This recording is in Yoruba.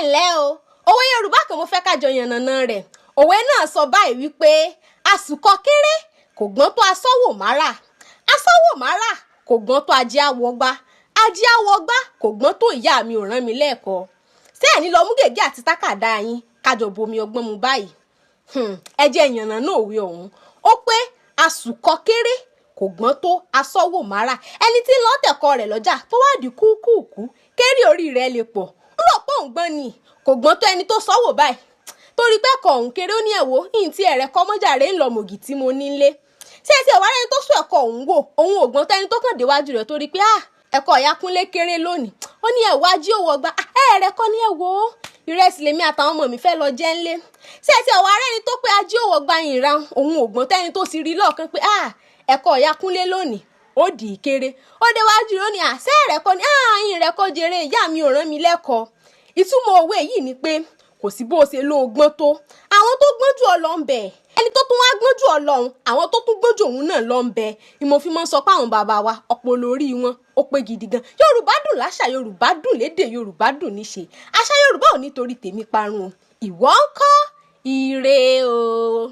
Ǹlẹ́ o. Òwe Yorùbá kan mo fẹ́ ká jọ yànnàná rẹ̀. Òwe náà sọ báyìí wípé àsùkọ kéré kò gbọ́n tó asọ́wò márà, asọ́wò márà kò gbọ́n tó ajé àwọ̀gbá, ajé àwọ̀gbá kò gbọ́n tó ìyá mi ò rán mi lẹ́ẹ̀kọ́. Ṣé ẹ̀ ní lọ mú gègé àti tákàdá yín kájọ bomi ọgbọ́n mu báyìí? Ẹ jẹ́ yànnàná òwe ọ̀hún. Ó pé àsùkọ kéré kò gbọ́n tó asọ́wò márà. Ẹni tí ń lọ tẹ̀kọ́ rẹ̀ lọ́jà tó wá di kúkúùkú kéré orí rẹ̀ lè pọ̀, ń rò pé òun gbọ́n ni, kò gbọ́n tó ẹni tó sọ́wọ́ báyìí torí pé ẹ̀kọ́ òun kéré. Ó ní ẹ̀wò yìí tí ẹ̀rẹ̀ kọ́ mọ́jà rẹ̀ ń lọ mògì tí mo ní lé ṣé ẹ ti ẹ̀wá rẹni tó sún ẹ̀kọ́ òun wò, òun ò gbọ́n tẹ́ni tó kàn déwájú rẹ̀ torí pé ah, ẹ̀kọ́ ìyá Kúnlé kéré lónìí. Ó ní ẹ̀wọ́ ají òwò ọgbà ẹ̀rẹ̀ kọ́ ní ẹ̀wọ́ ìrẹsì lèmi àtàwọn ọmọ mi fẹ́ lọ jẹ́ ńlé. Ṣé ẹ ti ẹ̀wá rẹni tó pé ají òwò ọgbà yìí ra, òun ò gbọ́n tẹ́ni tó ti rí lọ́ọ̀kan pé ah, ẹ̀kọ́ ìyá Kúnlé lónìí ó dì í kéré. Ó déwájú rẹ̀, ó ní àṣẹ rẹ̀ kọ́ ní ààyìn rẹ̀ kọ́ jèrè, ìyá mi ò rán mi lẹ́kọ̀ọ́. Ìtumọ̀ òwe yìí ni pé kò sí bó o ṣe ló gbọ́n tó, àwọn tó gbọ́n jù ọ lọ ń bẹ. Ẹni tó tún wá gbọ́n jù ọ lọ́hùn, àwọn tó tún gbọ́n jù òun náà lọ ń bẹ. Ìmọ̀ fi máa ń sọ pé àwọn bàbá wa, ọpọlọ orí wọn ó pé gidi gan. Yorùbá dùn láṣà, Yorùbá dùn lédè, Yorùbá dùn níṣe. Àṣà Yorùbá ò nítorí tèmi parun o. Ìwọ ńkọ́? Ire o.